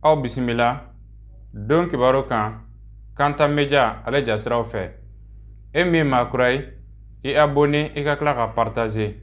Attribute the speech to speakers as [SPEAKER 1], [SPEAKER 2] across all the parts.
[SPEAKER 1] Aw bisimila don kibaru kan Kanta Media ale jasiraw fɛ. E min ye maa kura ye, i abonné, i ka tila ka partager.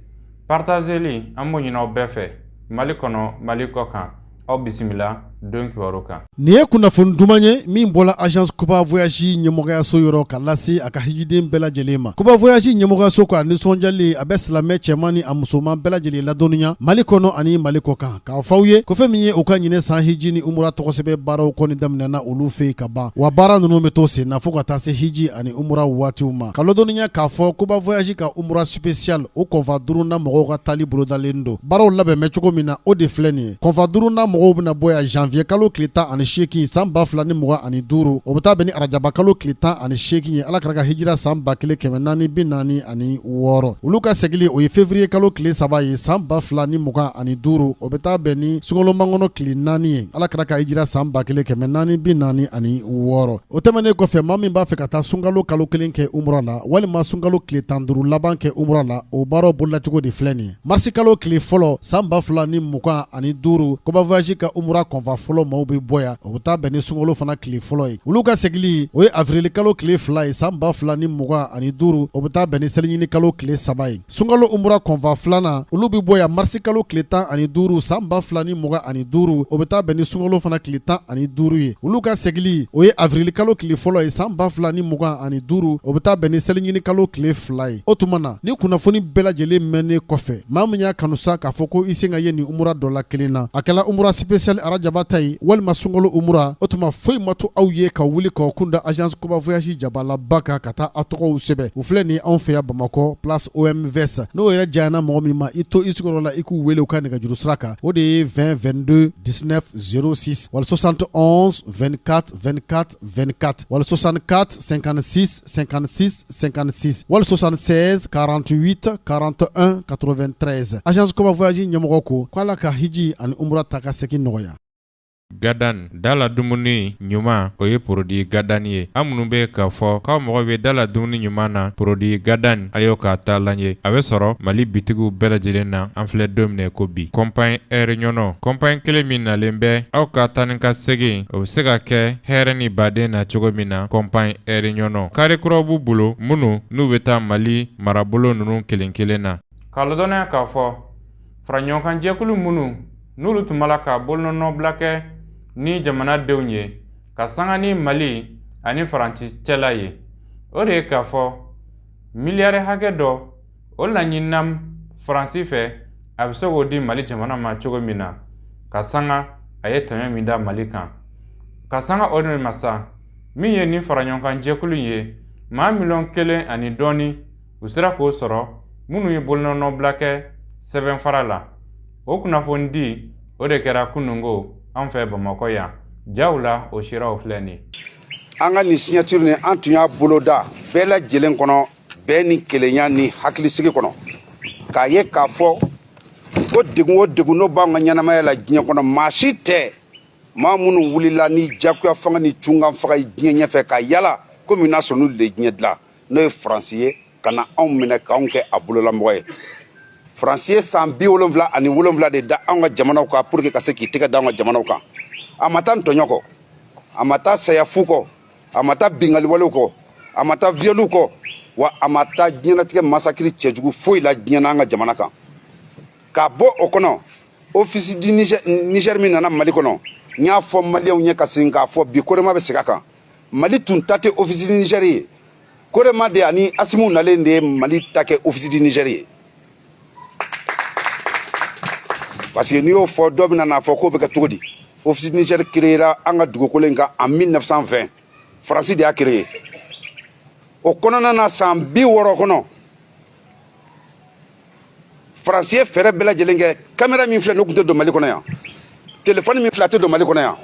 [SPEAKER 1] Partageli, an b'o ɲini aw bɛɛ fɛ, Mali kɔnɔ, Mali kɔ kan. Aw bisimila don kibaru kan.
[SPEAKER 2] Nin ye kunnafoni duman ye min bɔla agence Kuba Voyage ɲɛmɔgɔyaso yɔrɔ ka lase a ka hijiden bɛɛ lajɛlen ma. Kuba Voyage ɲɛmɔgɔyaso ko a nisɔndiyalen, a bɛ silamɛ cɛman ni a musoman bɛɛ lajɛlen ladɔnniya Mali kɔnɔ ani Mali kɔ kan, k'a fɔ aw ye ko fɛn min ye u ka ɲinɛ san hiji ni umura tɔgɔsɛbɛn baaraw kɔni daminɛna olu fɛ yen ka ban, wa baara ninnu bɛ to sen na fo ka taa se hiji ani umura waatiw ma. Ka ladɔnniya k'a fɔ Kuba Voyage ka umura spécial o kɔnfa duurunan mɔgɔw ka taali bolodalen don. Baaraw labɛn bɛ cogo min na, o de filɛ nin ye. Kɔnfa duurunan mɔgɔw bɛna bɔ yan janvier kalo tile 18 san 2025. O bɛ taa bɛn ni arajaba kalo tile 18 ye, Ala kira ka hijira san 1446. Olu ka segili, o ye février kalo tile 3 ye san 2025. O bɛ taa bɛn ni sunkalomakɔnɔ tile 4 ye, Ala kira ka hijira san 1446. O tɛmɛnen kɔfɛ, maa min b'a fɛ ka taa sunkalo kalo kelen kɛ umura la walima sunkalo tile 15 laban kɛ umura la, o baaraw bololacogo de filɛ nin ye. Marisi kalo tile fɔlɔ san 2025, Kuba Voyage ka umura kɔnfa fɔlɔ maaw bɛ bɔ yan. O bɛ taa bɛn ni sunkalo fana tile fɔlɔ ye. Olu ka segili, o ye avril kalo tile 2 ye san 2025. O bɛ taa bɛn ni seliɲini kalo tile 3 ye. Sunkalo umura kɔnfa filanan, olu bɛ bɔ yan marisi kalo tile 15 san 2025. O bɛ taa bɛn ni sunkalo fana tile 15 ye. Olu ka segili, o ye avril kalo tile fɔlɔ ye san 2025. O bɛ taa bɛn ni seliɲini kalo tile 2 ye. O tuma na, ni kunnafoni bɛɛ lajɛlen mɛnnen kɔfɛ, maa min y'a kanu sa k'a fɔ ko i sen ka ye nin umura dɔ la kelen na, a kɛla umura spécial arajaba ta ye walima sunkalo umura, o tuma foyi ma to aw ye ka wuli k'aw kun da agence Kuba Voyage jabalaba kan ka taa aw tɔgɔw sɛbɛn. U filɛ nin anw fɛ yan Bamakɔ, place OMVS. N'o yɛrɛ janyana mɔgɔ min ma, i to i sigiyɔrɔ la, i k'u wele u ka nɛgɛjuru sira kan, o de ye 20 22 19 06 wali 71 24 24 24 wali 64 56 56 56 wali 76 48 41 93. Agence Kuba Voyage ɲɛmɔgɔ ko k'Ala ka hiji ani umura ta ka segin nɔgɔya.
[SPEAKER 1] Gadan dala dumuni ɲuman, o ye produit Gadan ye. An minnu bɛ k'a fɔ k'aw mago bɛ dala dumuni ɲuman na, produit Gadan, a y'o k'a taalan ye. A bɛ sɔrɔ Mali bitigiw bɛɛ lajɛlen na an filɛ don min ko bi. Compagnie Air Ɲɔnɔ, compagnie kelen min nalen bɛ aw ka taa ni ka segin, o bɛ se ka kɛ hɛrɛ ni baden na cogo min na. Compagnie Air Ɲɔnɔ, kari kuraw b'u bolo minnu n'u bɛ taa Mali marabolo ninnu kelen kelen na. K'a ladɔnniya k'a fɔ faraɲɔgɔnkanjɛkulu minnu n'olu tun b'a la ka bolonɔbila kɛ ni jamanadenw ye ka sanga ni Mali ani Faransi cɛla ye, o de ye k'a fɔ miliyari hakɛ dɔ o laɲinina Faransi fɛ, a bɛ se k'o di Mali jamana ma cogo min na, ka sanga a ye tɔɲɔ min da Mali kan. Ka sanga o de ma sa, min ye nin faraɲɔgɔnkanjɛkulu ye, maa 1 miliyɔn ani dɔɔni, u sera k'o sɔrɔ minnu ye bolonɔbila kɛ sɛbɛnfara la. O kunnafoni di, o de kɛra kununko an fɛ Bamakɔ yan. Jaw la, o siraw filɛ nin.
[SPEAKER 3] An ka nin signature nin, an tun y'a boloda bɛɛ lajɛlen kɔnɔ, bɛn ni kelenya ni hakilisigi kɔnɔ, k'a ye k'a fɔ ko degun o degun n'o b'an ka ɲɛnamaya la diɲɛ kɔnɔ, maa si tɛ maa minnu wulila ni jagoya fanga ni cunkan faga ye diɲɛ ɲɛfɛ ka yala komi n'a sɔrɔ n'olu de ye diɲɛ dilan, n'o ye Faransi ye, ka na anw minɛ k'anw kɛ a bololamɔgɔ ye. Faransi ye san 77 de da anw ka jamanaw kan pour que ka se k'i tɛgɛ da anw ka jamanaw kan. A ma taa ntɔɲɔ kɔ, a ma taa saya fu kɔ, a ma taa binkaliwalew kɔ, a ma taa violw kɔ, wa a ma taa diɲɛlatigɛ massacre cɛjugu foyi la diɲɛ na an ka jamana kan. K'a bɔ o kɔnɔ, Office du Niger min nana Mali kɔnɔ, n y'a fɔ Maliyɛnw ye ka segin k'a fɔ bi, Korema bɛ segin a kan, Mali tun ta tɛ Office du Niger ye. Korema de ani Asimu nalen de ye Mali ta kɛ Office du Niger ye, parce que n'i y'o fɔ, dɔ bɛna n'a fɔ k'o bɛ kɛ cogo di. Office du Niger créera an ka dugukolo in kan en 1920, Faransi de y'a créé. O kɔnɔna na, san 60 kɔnɔ, Faransi ye fɛɛrɛ bɛɛ lajɛlen kɛ. Kamera min filɛ, n'o tun tɛ don Mali kɔnɔ yan, telefɔni min filɛ, a tɛ don Mali kɔnɔ yan,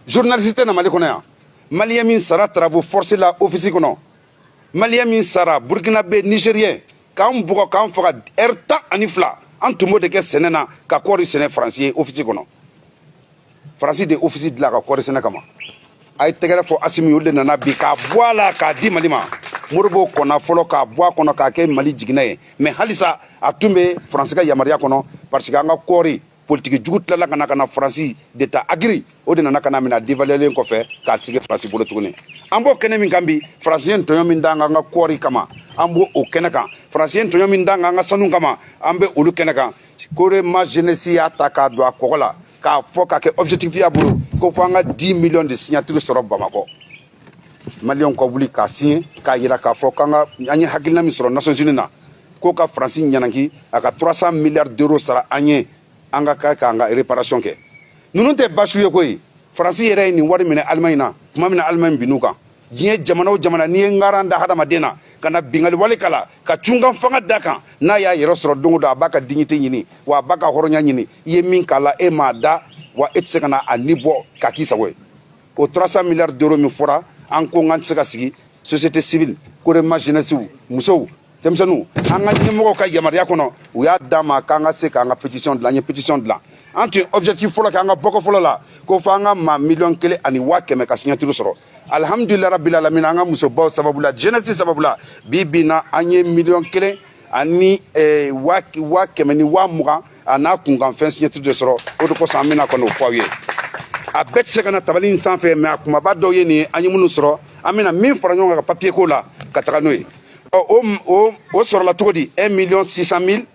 [SPEAKER 3] journaliste tɛ na Mali kɔnɔ yan. Maliyɛn min sara travaux forcés la office kɔnɔ, Maliyɛn min sara, Burkinabé, Nigérien, k'an bugɔ k'an faga heure 12, an tun b'o de kɛ sɛnɛ na ka kɔɔri sɛnɛ Faransi ye office kɔnɔ. Faransi de office dilan ka kɔɔri sɛnɛ kama. A ye tɛgɛrɛ fɔ Asimi, olu de nana bi k'a bɔ a la k'a di Mali ma. Modibo kɔnna fɔlɔ k'a bɔ a kɔnɔ k'a kɛ Mali jiginɛ ye, mais halisa a tun bɛ Faransi ka yamaruya kɔnɔ, parce que an ka kɔɔri Politiki jugu tilala ka na ka na Faransi de ta Agri, o de nana ka na minɛ dévaluer kɔfɛ k'a sigi Faransi bolo tuguni. An b'o kɛnɛ min kan bi, Faransi ye tɔɲɔ min d'an kan an ka kɔɔri kama, an b'o o kɛnɛ kan. Faransi ye tɔɲɔ min d'an kan an ka sanu kama, an bɛ olu kɛnɛ kan. Korema jeunesse y'a ta k'a don a kɔgɔ la k'a fɔ k'a kɛ objectif y'a bolo ko fo an ka 10 millions de signatures sɔrɔ Bamakɔ. Maliyɛnw ka wuli k'a signer, k'a yira k'a fɔ k'an ka an ye hakilina min sɔrɔ Nations Unies na, ko ka Faransi ɲanaki a ka 300 milliards d'euros sara an ye, an ka kɛ k'an ka réparation kɛ. Ninnu tɛ baasi ye koyi. Faransi yɛrɛ ye nin wari minɛ Allemagne na tuma min na, Allemagne binn'u kan. Diɲɛ jamana o jamana, n'i ye ŋaran da hadamaden na ka na bingali wale kala ka cunkan fanga da kan, n'a y'a yɛrɛ sɔrɔ don o don, a b'a ka dignité ɲini wa a b'a ka hɔrɔnya ɲini. I ye min k'a la, e m'a da wa, e tɛ se ka na a ni bɔ k'a k'i sago ye. O 300 milliards d'euros min fɔra, an ko k'an tɛ se ka sigi. Société civile, Korema jeunesse, musow, denmisɛnninw, an ka ɲɛmɔgɔw ka yamaruya kɔnɔ, u y'a d'an ma k'an ka se k'an ka pétition dilan. An ye pétition dilan. An tun ye objectif fɔlɔ kɛ an ka bɔkɔ fɔlɔ la ko fo an ka maa 1,1 miliyɔn ka signature sɔrɔ. Alhamdulilah rabbil alamin, an ka musobaw sababu la, jeunesse sababu la, bi bi in na, an ye 1,120,000 a n'a kunkanfɛn signature de sɔrɔ. O de kosɔn an bɛna ka n'o fɔ aw ye. A bɛɛ tɛ se ka na tabali in sanfɛ, mais a kumaba dɔw ye nin ye. An ye minnu sɔrɔ, an bɛna min fara ɲɔgɔn kan ka papier ko la ka taga n'o ye. Ɔ, o sɔrɔla cogo di? 1 million 600 mille,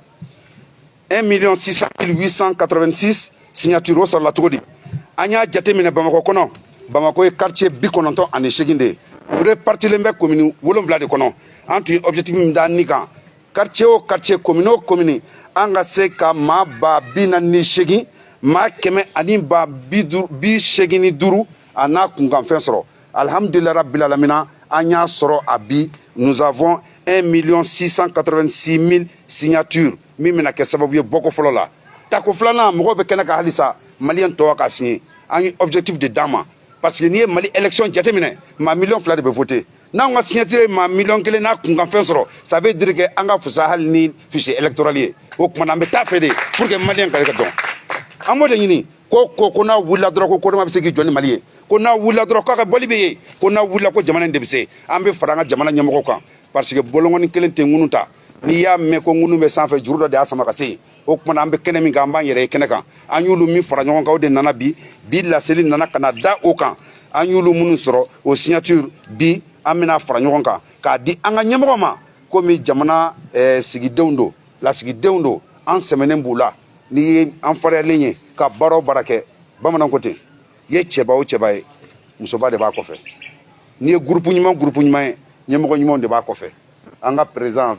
[SPEAKER 3] 1 million 600 886 signature, o sɔrɔla cogo di? An y'a jateminɛ Bamakɔ kɔnɔ. Bamakɔ ye quartier 98 de ye, o répartilen bɛ commune 7 de kɔnɔ. An tun ye objectif min da ni kan, quartier o quartier, commune o commune, an ka se ka maa 48,000, maa kɛmɛ ani ba bi duuru bi seegin ni duuru a n'a kunkanfɛn sɔrɔ. Alhamdulilah rabbil alamina, an y'a sɔrɔ. A bi, nous avons 1 million 686 000 signatures, min bɛna kɛ sababu ye bɔko fɔlɔ la. Tako filanan, mɔgɔw bɛ kɛnɛ kan halisa, maliyɛn tɔw ka signer. An ye objectif de d'an ma, parce que n'i ye Mali élection jateminɛ, maa 2 miliyɔn de bɛ voter. N'anw ka signature ye maa 1 miliyɔn n'a kunkanfɛn sɔrɔ, ça veut dire que an ka fisa hali ni fichier électoral ye. O tuma na, an bɛ taa fɛ de pour que maliyɛn ka se ka dɔn. An b'o de ɲini ko n'a wulila dɔrɔn, ko kodɔma bɛ se k'i jɔ ni Mali ye, ko n'a wulila dɔrɔn k'a ka bɔli bɛ ye, ko n'a wulila ko jamana in de bɛ se. An bɛ fara an ka jamana ɲɛmɔgɔw kan, parce que bɔlɔngɔni kelen tɛ ŋunu ta. N'i y'a mɛn ko ŋunu bɛ sanfɛ, juru dɔ de y'a sama ka se yen. O tuma na, an bɛ kɛnɛ min kan, an b'an yɛrɛ ye kɛnɛ kan. An y'olu min fara ɲɔgɔn kan, o de nana bi. Bi laseli nana ka na da o kan. An y'olu minnu sɔrɔ, o signature bi, an bɛna fara ɲɔgɔn kan k'a di an ka ɲɛmɔgɔ ma. Komi jamana sigidenw don, lasigidenw don, an sɛmɛnen b'u la. N'i ye an fariyalen ye ka baara o baara kɛ, bamananw ko ten, i ye cɛba o cɛba ye, musoba de b'a kɔfɛ. N'i ye groupe ɲuman, groupe ɲuman ye, ɲɛmɔgɔ ɲumanw de b'a kɔfɛ. An ka président,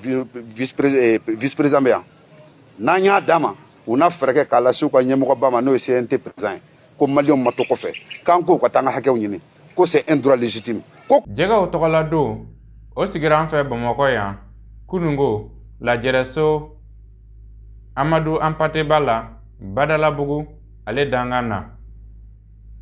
[SPEAKER 3] vice président bɛ yan. N'an y'a d'a ma, u n'a fɛɛrɛ kɛ k'a lase u ka ɲɛmɔgɔba ma, n'o ye CNT président ye, ko maliyɛnw ma to kɔfɛ, k'an k'u ka taa an ka hakɛw ɲini, ko c'est un droit légitime ko.
[SPEAKER 1] Jɛgɛw tɔgɔla don, o sigira an fɛ Bamakɔ yan kunungo lajɛrɛso Amadu Anpateba la Badalabugu ale dankan na.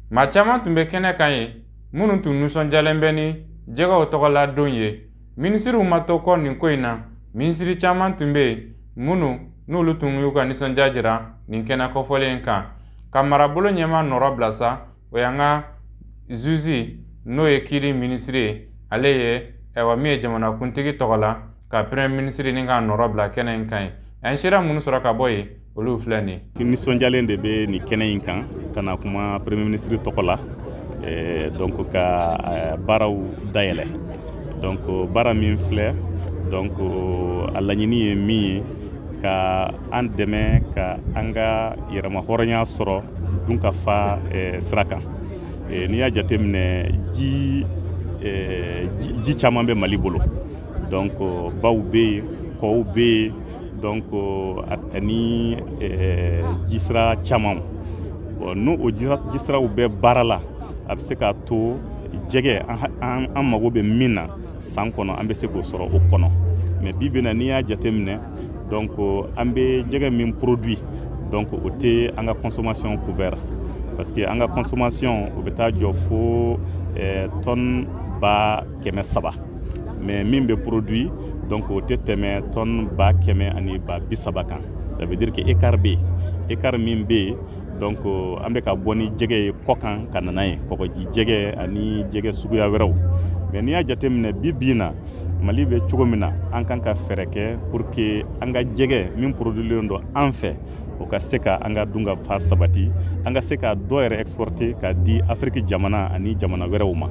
[SPEAKER 1] Maa caman tun bɛ kɛnɛ kan ye minnu tun nisɔndiyalen bɛ ni jɛgɛw tɔgɔla don ye. Minisiriw ma to kɔ nin ko in na. Minisiri caman tun bɛ yen minnu n'olu tun y'u ka nisɔndiya jira nin kɛnɛ kɔfɔlen in kan. Ka marabolo ɲɛmaa nɔrɔ bila sa, o y'an ka zuzi, n'o ye kiiri minisiri ye. Ale ye ayiwa min ye jamanakuntigi tɔgɔ la ka premier ministre ni k'a nɔrɔ bila kɛnɛ in kan ye. An sera minnu sɔrɔ ka bɔ yen, olu filɛ nin
[SPEAKER 4] ye. Nisɔndiyalen de bɛ nin kɛnɛ in kan ka na kuma premier ministre tɔgɔ la, donc ka baaraw dayɛlɛ. Donc baara min filɛ, donc a laɲini ye min ye, ka an dɛmɛ ka an ka yɛrɛma hɔrɔnya sɔrɔ dunkafa sira kan. N'i y'a jateminɛ, ji caman bɛ Mali bolo. Donc baw bɛ yen, kɔw bɛ yen, donc ani jisira caman. Bon, n'o o jisiraw bɛ baara la, a bɛ se k'a to jɛgɛ an mago bɛ min na san kɔnɔ, an bɛ se k'o sɔrɔ o kɔnɔ. Mais bi bi in na, n'i y'a jateminɛ, donc an bɛ jɛgɛ min produit, donc o tɛ an ka consommation couvert, parce que an ka consommation o bɛ taa jɔ fo tonne 300,000, mais min bɛ produit, donc o tɛ tɛmɛ tonne 130,000 kan. Ça veut dire que écart bɛ yen. Écart min bɛ yen, donc an bɛ ka bɔ ni jɛgɛ ye kɔkan ka na n'a ye, kɔgɔji jɛgɛ ani jɛgɛ suguya wɛrɛw. Mais n'i y'a jateminɛ bi bi in na, Mali bɛ cogo min na, an kan ka fɛɛrɛ kɛ pour que an ka jɛgɛ min produilen don an fɛ. O ka se ka an ka dunkafa sabati, an ka se ka dɔ yɛrɛ exporter k'a di Afiriki jamana ani jamana wɛrɛw ma.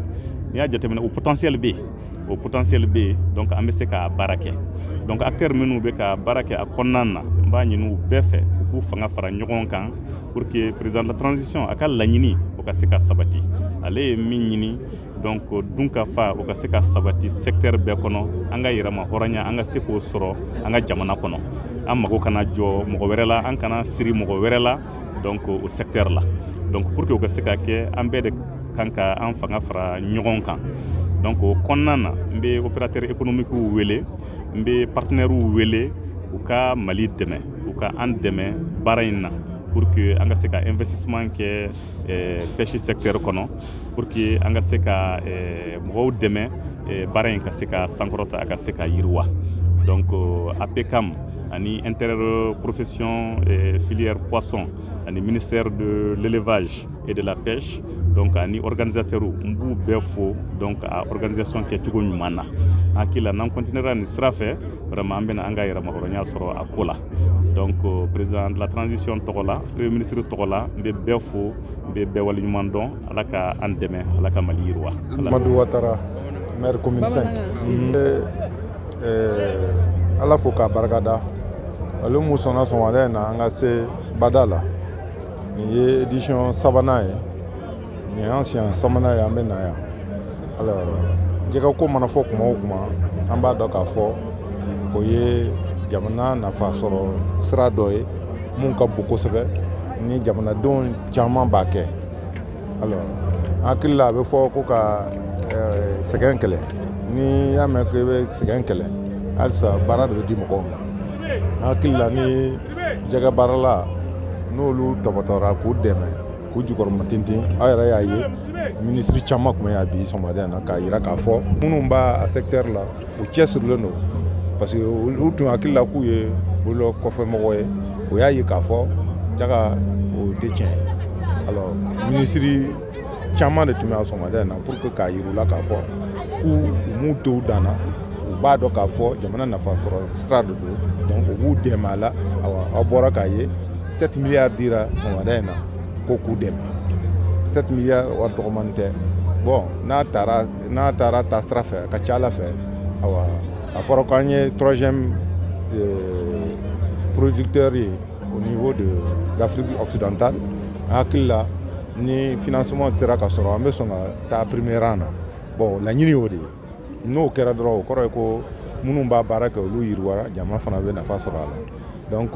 [SPEAKER 4] N'i y'a jateminɛ, o potentiel bɛ yen, o potentiel bɛ yen. Donc an bɛ se k'a baara kɛ. Donc acteur minnu bɛ ka baara kɛ a kɔnɔna na, n b'a ɲini u bɛɛ fɛ u k'u fanga fara ɲɔgɔn kan pour que président de la transition a ka laɲini, o ka se ka sabati. Ale ye min ɲini, donc dunkafa, o ka se ka sabati secteur bɛɛ kɔnɔ, an ka yɛrɛma hɔrɔnya, an ka se k'o sɔrɔ an ka jamana kɔnɔ, an mago kana jɔ mɔgɔ wɛrɛ la, an kana siri mɔgɔ wɛrɛ la, donc o secteur la. Donc pour que o ka se ka kɛ, an bɛɛ de kan ka an fanga fara ɲɔgɔn kan. Donc o kɔnɔna na, n bɛ opérateur économique wele, n bɛ partenaires wele, u ka Mali dɛmɛ, u ka an dɛmɛ baara in na pour que an ka se ka investissement kɛ pêche secteur kɔnɔ, pour que an ka se ka mɔgɔw dɛmɛ, baara in ka se ka sankɔrɔta, a ka se ka yiriwa. Donc APCAM ani interprofession filière poisson ani ministère de l'élevage et de la pêche, donc ani organisateur, n b'u bɛɛ fo. Donc a organisation kɛcogo ɲuman na, hakili la, n'an continuera nin sira fɛ, vraiment an bɛna an ka yɛrɛmahɔrɔnya sɔrɔ a ko la. Donc président de la transition tɔgɔ la, premier ministre tɔgɔ la, n bɛ bɛɛ fo, n bɛ bɛɛ waleɲuman dɔn. Ala ka an dɛmɛ, Ala ka Mali yiriwa.
[SPEAKER 5] Amadou Ouattara, maire commune 5. Ala fo k'a barikada, ale mun sɔnna sɔgɔmada in na an ka se bada la. Nin ye édition sabanan ye, nin y'an siɲɛ sabanan ye an bɛ na yan. Alors, jɛgɛ ko mana fɔ kuma o kuma, an b'a dɔn k'a fɔ o ye jamana nafa sɔrɔ sira dɔ ye mun ka bon kosɛbɛ, ni jamanadenw caman b'a kɛ. Alors, an hakili la, a bɛ fɔ ko ka sɛgɛn kɛlɛ. N'i y'a mɛn ko i bɛ sɛgɛn kɛlɛ, halisa baara de bɛ di mɔgɔw ma. An hakili la, ni jɛgɛ baarala n'olu tɔbɔtɔra k'u dɛmɛ, k'u jukɔrɔma tintin, aw yɛrɛ y'a ye, minisiri caman tun bɛ yan bi sɔgɔmada in na k'a yira k'a fɔ minnu b'a a secteur la, u cɛsirilen don, parce que olu tun hakili la k'u ye bolo kɔfɛmɔgɔ ye. O y'a ye k'a fɔ jaga o tɛ tiɲɛ ye. Alors, minisiri caman de tun bɛ yan sɔgɔmada in na pour que k'a yir'u la k'a fɔ k'u m'u to u dan na, u b'a dɔn k'a fɔ jamana nafa sɔrɔ sira de don. Donc u b'u dɛmɛ a la. Awa, aw bɔra k'a ye, 7 milliards dira sɔgɔmada in na ko k'u dɛmɛ. 7 milliards, wari dɔgɔmani tɛ. Bon, n'a taara ta sira fɛ, a ka ca Ala fɛ. Awa, a fɔra k'an ye troisième producteur ye au niveau de l'Afrique occidentale. An hakili la, ni financement sera ka sɔrɔ, an bɛ sɔn ka taa premier rang na. Bon, laɲini y'o de ye. N'o kɛra dɔrɔn, o kɔrɔ ye ko minnu b'a baara kɛ, olu yiriwara, jama fana bɛ nafa sɔrɔ a la. Donc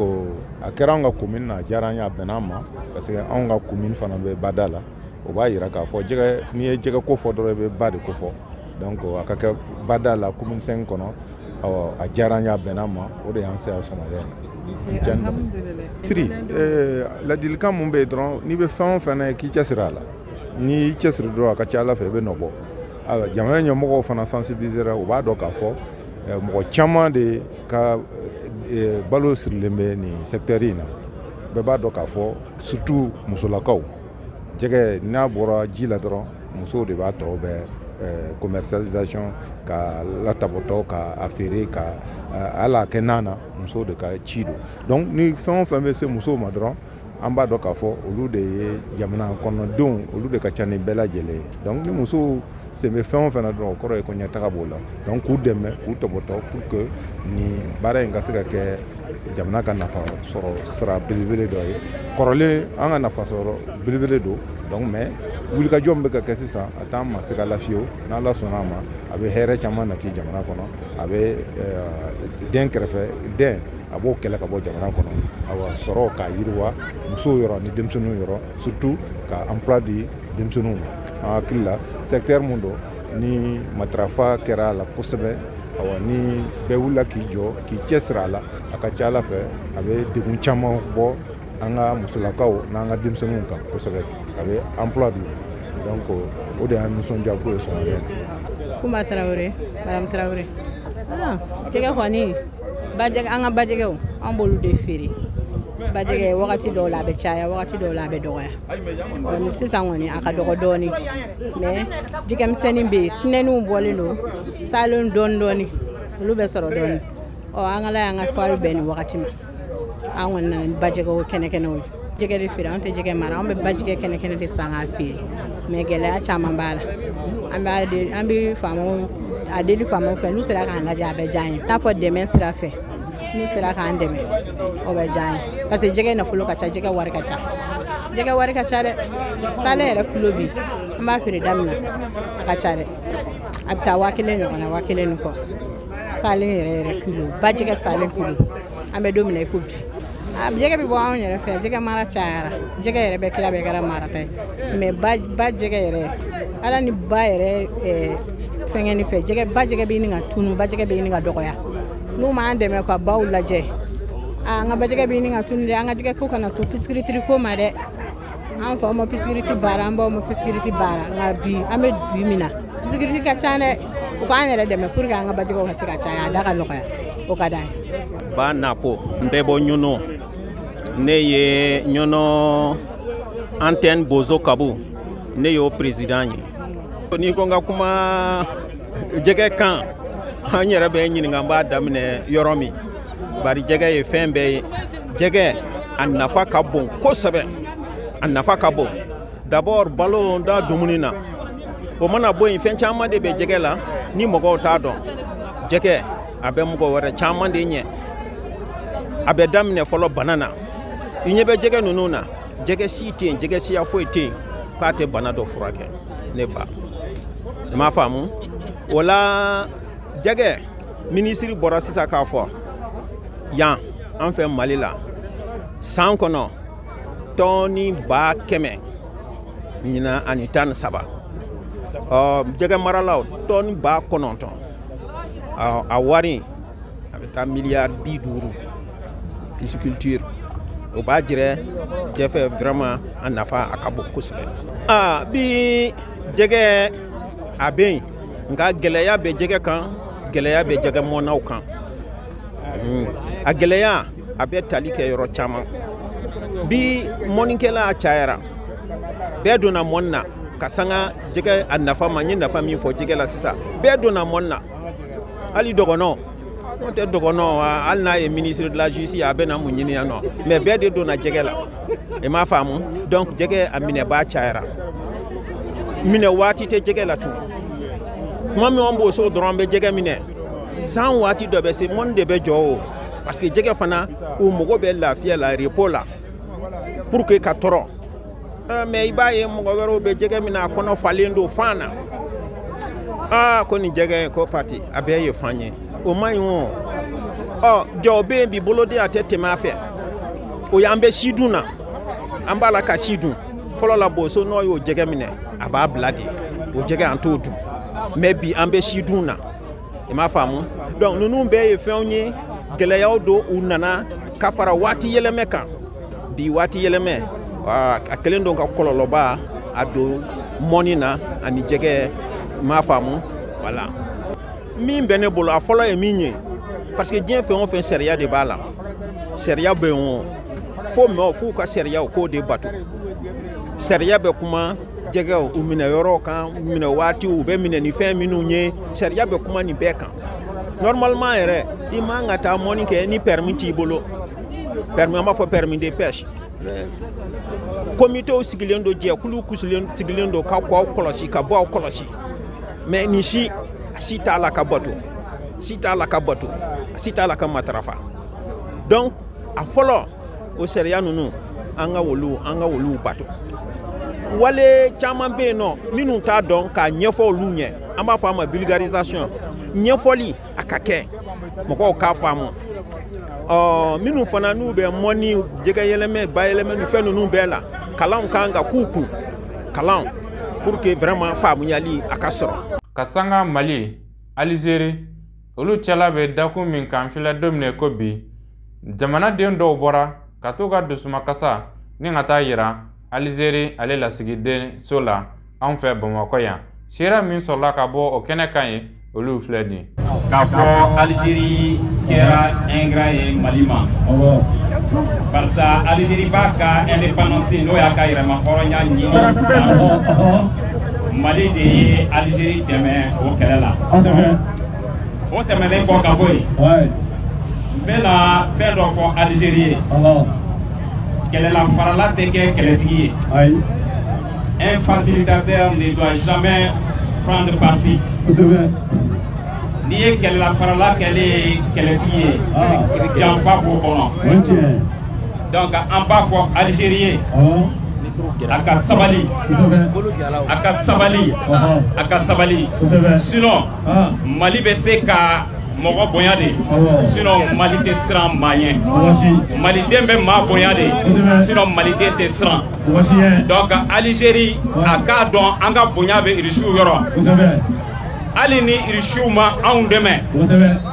[SPEAKER 5] a kɛra anw ka commune na, a diyara an ye, a bɛnna an ma, parce que anw ka commune fana bɛ bada la. O b'a yira k'a fɔ jɛgɛ, n'i ye jɛgɛ ko fɔ dɔrɔn, i bɛ ba de ko fɔ. Donc a ka kɛ bada la, commune 5 kɔnɔ, awɔ, a diyara an ye, a bɛnna an ma. O de y'an se yan sɔgɔmada in na. Siri ladilikan mun bɛ yen dɔrɔn, n'i bɛ fɛn o fɛn na, k'i cɛsiri a la. N'i y'i cɛsiri dɔrɔn, a ka ca Ala fɛ, i bɛ nɔ bɔ. Alors, jamana ɲɛmɔgɔw fana sensibilisera, u b'a dɔn k'a fɔ mɔgɔ caman de ka balo sirilen bɛ nin secteur in na. Bɛɛ b'a dɔn k'a fɔ, surtout musolakaw, jɛgɛ n'a bɔra ji la dɔrɔn, musow de b'a tɔ bɛɛ commercialisation ka latabɔtɔ, ka a feere, ka hali a kɛ nan na, musow de ka ci don. Donc ni fɛn o fɛn bɛ se musow ma dɔrɔn, an b'a dɔn k'a fɔ olu de ye jamana kɔnɔdenw, olu de ka ca ni bɛɛ lajɛlen ye. Donc ni musow sen bɛ fɛn o fɛn na dɔrɔn, o kɔrɔ ye ko ɲɛtaga b'o la. Donc k'u dɛmɛ, k'u tɔbɔtɔ pour que nin baara in ka se ka kɛ jamana ka nafa sɔrɔ sira belebele dɔ ye. Kɔrɔlen, an ka nafa sɔrɔ belebele don. Donc mais wulikajɔ min bɛ ka kɛ sisan, a t'an ma se ka la fiyewu. N'Ala sɔnna a ma, a bɛ hɛrɛ caman nati jamana kɔnɔ, a bɛ den kɛrɛfɛ den, a b'o kɛlɛ ka bɔ jamana kɔnɔ. Awa, sɔrɔ k'a yiriwa musow yɔrɔ ni denmisɛnninw yɔrɔ, surtout ka emploi di denmisɛnninw ma. An hakili la, secteur mun don, ni matarafa kɛra a la kosɛbɛ, awa, ni bɛɛ wulila k'i jɔ, k'i cɛsiri a la, a ka ca Ala fɛ, a bɛ degun caman bɔ an ka musolakaw n'an ka denmisɛnninw kan kosɛbɛ, a bɛ emploi d'u ma. Donc o de y'an nisɔndiya ko ye sɔgɔmada in na.
[SPEAKER 6] Kuma Tarawele, madame Tarawele. Ah, jɛgɛ kɔni, bajɛgɛ, an ka bajɛgɛw, an b'olu de feere. Bajɛgɛ, wagati dɔw la a bɛ caya, wagati dɔw la a bɛ dɔgɔya. Ɔ, sisan kɔni a ka dɔgɔ dɔɔni, mais jɛgɛmisɛnnin bɛ yen, tinɛninw bɔlen don, salen dɔɔni dɔɔni, olu bɛ sɔrɔ dɔɔni. Ɔ, an ala y'an ka foire bɛn nin wagati ma. An kɔni nana ni bajɛgɛw kɛnɛkɛnɛw ye. Jɛgɛ de feere, an tɛ jɛgɛ mara, an bɛ bajɛgɛ kɛnɛkɛnɛ de san k'a feere, mais gɛlɛya caman b'a la. An b'a an bɛ faamaw a deli faamaw fɛ, n'u sera k'an lajɛ, a bɛ diya an ye. N'a fɔ dɛmɛ sira fɛ, n'u sera k'an dɛmɛ, o bɛ diya an ye, parce que jɛgɛ nafolo ka ca, jɛgɛ wari ka ca, jɛgɛ wari ka ca dɛ. Salen yɛrɛ kilo bi, an b'a feere da min na, a ka ca dɛ, a bɛ taa 1000 ɲɔgɔn na, 1000 ni kɔ, salen yɛrɛ yɛrɛ kilo, bajɛgɛ salen kilo. An bɛ don min na i ko bi, a jɛgɛ bɛ bɔ anw yɛrɛ fɛ. Jɛgɛ mara cayara, jɛgɛ yɛrɛ bɛ tila bɛɛ kɛra marata ye, mais ba jɛgɛ yɛrɛ, ala ni ba yɛrɛ fɛngɛni fɛ, jɛgɛ ba jɛgɛ bɛ ɲini ka tunu, ba jɛgɛ bɛ ɲini ka dɔgɔya. N'u m'an dɛmɛ ka baw lajɛ, an ka bajɛgɛ bɛ ɲini ka tunu dɛ. An ka jɛgɛ ko kana to piscicrue ko ma dɛ. An faw ma piscicrue baara, an baw ma piscicrue baara, nka bi an bɛ bi min na, piscicrue ka ca dɛ. U k'an yɛrɛ dɛmɛ pour que an ka bajɛgɛw ka se ka caya, a da ka nɔgɔya, o ka d'an ye.
[SPEAKER 7] Ba Napo, n bɛ bɔ Ɲɔnɔ. Ne ye Ɲɔnɔ antenne Bozo Kabu, ne y'o président ye. N'i ko n ka kuma jɛgɛ kan, an yɛrɛ bɛ ɲininka n b'a daminɛ yɔrɔ min, bari jɛgɛ ye fɛn bɛɛ ye. Jɛgɛ a nafa ka bon kosɛbɛ, a nafa ka bon. D'abord, balo da dumuni na, o mana bɔ yen, fɛn caman de bɛ jɛgɛ la ni mɔgɔw t'a dɔn. Jɛgɛ a bɛ mɔgɔ wɛrɛ caman de ɲɛ. A bɛ daminɛ fɔlɔ bana na. I ɲɛ bɛ jɛgɛ ninnu na, jɛgɛ si tɛ yen, jɛgɛ siya foyi tɛ yen k'a tɛ bana dɔ furakɛ. Ne ba, i m'a faamu? O la, jɛgɛ minisiri bɔra sisan k'a fɔ yan, an fɛ Mali la, san kɔnɔ tɔni 100 000 ɲinan ani 13, ɔ jɛgɛ maralaw tɔni 9000, a wari a bɛ taa miliyari 50 pisciculture. O b'a jira jɛfɛ vraiment a nafa a ka bon kosɛbɛ. Aa, bi jɛgɛ a bɛ yen, nka gɛlɛya bɛ jɛgɛ kan, gɛlɛya bɛ jɛgɛ mɔnnaw kan. A gɛlɛya a bɛ tali kɛ yɔrɔ caman. Bi mɔnikɛla a cayara, bɛɛ donna mɔni na ka sanga jɛgɛ a nafa ma. N ye nafa min fɔ jɛgɛ la sisan, bɛɛ donna mɔni na, hali dɔgɔnɔ. N'o tɛ dɔgɔnɔ, hali n'a ye ministre de la justice, a bɛ na mun ɲini yan nɔ? Mais bɛɛ de donna jɛgɛ la, i m'a faamu? Donc jɛgɛ a minɛbaa cayara, minɛ waati tɛ jɛgɛ la tun. Tuma min an b'o so dɔrɔn, an bɛ jɛgɛ minɛ. San waati dɔ bɛ se, mɔni de bɛ jɔ o, parce que jɛgɛ fana u mago bɛ lafiya la, repos la, pour que ka tɔrɔ. Mais i b'a ye mɔgɔ wɛrɛw bɛ jɛgɛ minɛ, a kɔnɔ falen don fan na. Aa, ko nin jɛgɛ ko pati a bɛɛ ye fan ye, o man ɲi o. Ɔ jɔw bɛ yen bi, boloden a tɛ tɛmɛ a fɛ. O y'an bɛ si dun na, an b'a la ka si dun. Fɔlɔ la, boso n'o y'o jɛgɛ minɛ, a b'a bila de, o jɛgɛ an t'o dun. Mais bi an bɛ si dun na, i m'a faamu? Donc ninnu bɛɛ ye fɛnw ye, gɛlɛyaw don. U nana ka fara waati yɛlɛmɛ kan. Bi waati yɛlɛmɛ a kɛlen don ka kɔlɔlɔba a don mɔni na ani jɛgɛ, i m'a faamu? Voilà min bɛ ne bolo. A fɔlɔ ye min ye, parce que diɲɛ fɛn o fɛn, sariya de b'a la, sariya bɛ yen o. Fo mɛ f'u ka sariyaw k'o de bato. Sariya bɛ kuma jɛgɛw u minɛ yɔrɔ kan, u minɛ waatiw, u bɛ minɛ ni fɛn minnu ye, sariya bɛ kuma nin bɛɛ kan. Normalement yɛrɛ, i man ka taa mɔni kɛ ni permis t'i bolo. Permis, an b'a fɔ permis de pêche. Komitew sigilen don, jɛkulu sigilen don ka k'aw kɔlɔsi, ka bɔ aw kɔlɔsi. Mais nin si, a si t'a la ka bato, si t'a la ka bato, a si t'a la ka matarafa. Donc a fɔlɔ, o sariya ninnu, an ka olu bato. Wale caman bɛ yen nɔ minnu t'a dɔn, k'a ɲɛfɔ olu ɲɛ, an b'a fɔ a ma vulgarisation, ɲɛfɔli a ka kɛ mɔgɔw k'a faamu. Ɔ minnu fana n'u bɛ mɔni, jɛgɛ yɛlɛmɛ, bayɛlɛmɛ ni fɛn ninnu bɛɛ la, kalanw kan ka k'u kun, kalan pour que vraiment faamuyali a ka sɔrɔ.
[SPEAKER 1] Ka sanga Mali, Alizeri, olu cɛla bɛ dakun min kan filɛ don min ko bi, jamanaden dɔw bɔra ka t'u ka dusumakasa ni ka taa yira Alizeri ale lasigiden so la anw fɛ Bamakɔ yan. Seereya min sɔrɔla ka bɔ o kɛnɛ kan ye, olu filɛ nin ye.
[SPEAKER 8] K'a fɔ Alizeri kɛra ingrat ye Mali ma, barisa Alizeri b'a ka indépendance, n'o y'a ka yɛrɛma hɔrɔnya ɲini san, Mali de ye Alizeri dɛmɛ o kɛlɛ la. O tɛmɛnen kɔ ka bɔ yen. N bɛna fɛn dɔ fɔ Algérie ye. Kɛlɛlafarala tɛ kɛ kɛlɛtigi ye. Un facilitateur ne doit jamais prendre parti. N'i ye kɛlɛlafarala kɛlen ye kɛlɛtigi ye, janfa b'o kɔnɔ. Donc an b'a fɔ Algérie ye, a ka sabali, a ka sabali, a ka sabali. Sinon Mali bɛ se ka mɔgɔ bonya de, sinon Mali tɛ siran maa ɲɛ. Maliden bɛ maa bonya de, sinon maliden tɛ siran. Donc Algérie, a k'a dɔn an ka bonya bɛ irisiw yɔrɔ. Hali ni irisiw ma anw dɛmɛ,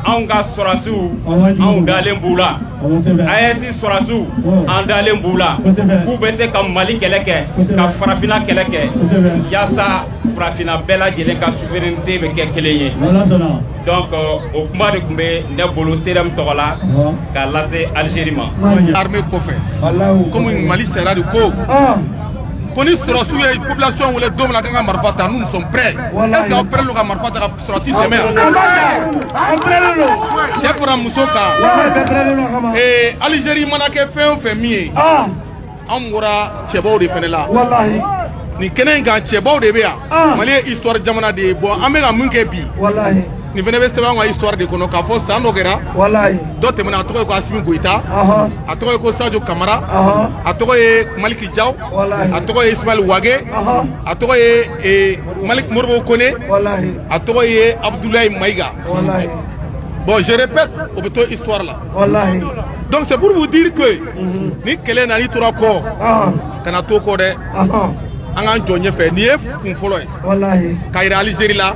[SPEAKER 8] anw ka sɔrɔdasiw, anw dalen b'u la. AES sɔrɔdasiw, an dalen b'u la k'u bɛ se ka Mali kɛlɛ kɛ, ka farafinna kɛlɛ kɛ, yaasa farafinna bɛɛ lajɛlen ka souveraineté bɛ kɛ kelen ye. Donc o kuma de tun bɛ ne bolo CDM tɔgɔ la k'a lase Algérie ma.
[SPEAKER 9] Armée kɔfɛ, komi Mali sariya de ko ko ni sɔrɔdasiw ye population wele don min na k'an ka marifa ta, nous, nous sommes prêts. Est ce que aw prêt don ka marifa ta ka sɔrɔdasi dɛmɛ? Cɛ fara muso kan, ee Algérie mana kɛ fɛn o fɛn min ye, anw bɔra cɛbaw de fɛnɛ la nin kɛnɛ in kan. Cɛbaw de bɛ yan. Mali ye histoire jamana de ye. Bon, an bɛ ka mun kɛ bi, nin fɛnɛ bɛ sɛbɛn an ka histoire de kɔnɔ k'a fɔ san dɔ kɛra, dɔ tɛmɛna, a tɔgɔ ye ko Asimi Goyita, a tɔgɔ ye ko Sadio Kamara, a tɔgɔ ye Maliki Jaw, a tɔgɔ ye Ismaël Wage, a tɔgɔ ye Malik Moribo Kone, a tɔgɔ ye Abdoulaye Maïga. Bon, je répète, o bɛ to histoire la. Donc c'est pour vous dire que ni kɛlɛ na, n'i tora kɔ, kana to kɔ dɛ, an k'an jɔ ɲɛfɛ. Nin ye kun fɔlɔ ye k'a yira Algérie la.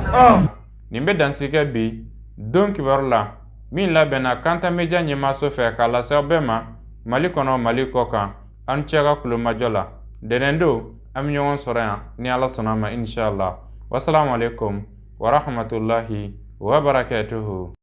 [SPEAKER 1] Nin bɛ dansigi kɛ bi don kibaru la min labɛnna Kanta Media ɲɛmaaso fɛ k'a lase aw bɛɛ ma Mali kɔnɔ, Mali kɔ kan. Aw ni ce ka kulomajɔ la. Dɛnɛn don, an bɛ ɲɔgɔn sɔrɔ yan ni Ala sɔnna ma, inshallah. Wasalamu alaikum warahmatullahi wabarakatuhu.